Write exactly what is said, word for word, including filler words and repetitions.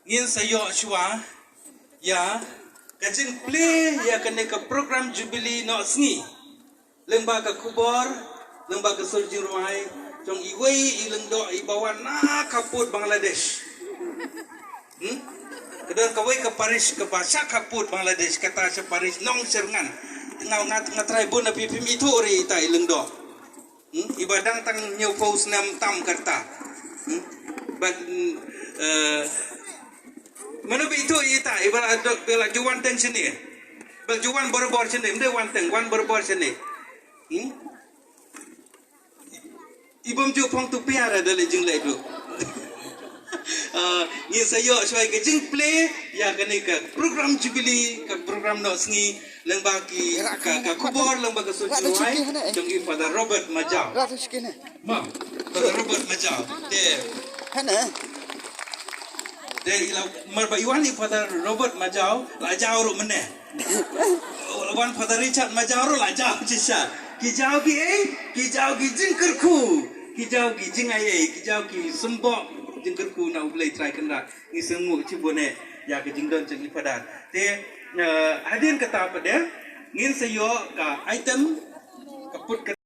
Ngin sa ïoh shuwa ïa ka jingplie ïa kane ka program Jubilee Nohsngi lyngba ka khubor, lyngba ka sur jingrwai jong iwei i lyngdoh iba wan na khappud Bangladesh. Hmm? Ka don kawei ka parish kaba sha khappud Bangladesh, kata sha parish Nongsyrngan. Nga nga nga trai bun na phi phim ithuh ïa ita i lyngdoh. Hmm? Iba dang tang hynñiewphew snem tam kata. Hmm? But mm, eh, mano ba ithuh ïa ita iba la do- ba la ju wan teng shane. Ba ju wan barabor shane, ym dei wan teng, wan barabor shane. Hmm? Ibym ju phong tu piar da leh jingleh du. Ah, ngin sa ïoh shuwa ka jingplie ïa kane ka program Jubilee, ka program Nohsngi lyngba ki ka, ka khubor lyngba ka sur jingrwai jong i Father Robert Majaw. Mam, Father Robert Majaw. Te te ila mar ba i wan i Father Robert Majaw, la jaw ruh mynne. Wan Father Richard Majaw ruh la jaw shisha. Ki jaw ki ei, ki jaw ki jingkyrkhu, ki jaw ki jingai ei, ki jaw ki symboh jingkyrkhu na U Blei Trai Kynrad. Ngi sngewnguh shibun eh ïa ka jingdon jong i Father. Te eh, hadien kata pat de ngin sa ïoh ka item ka put ka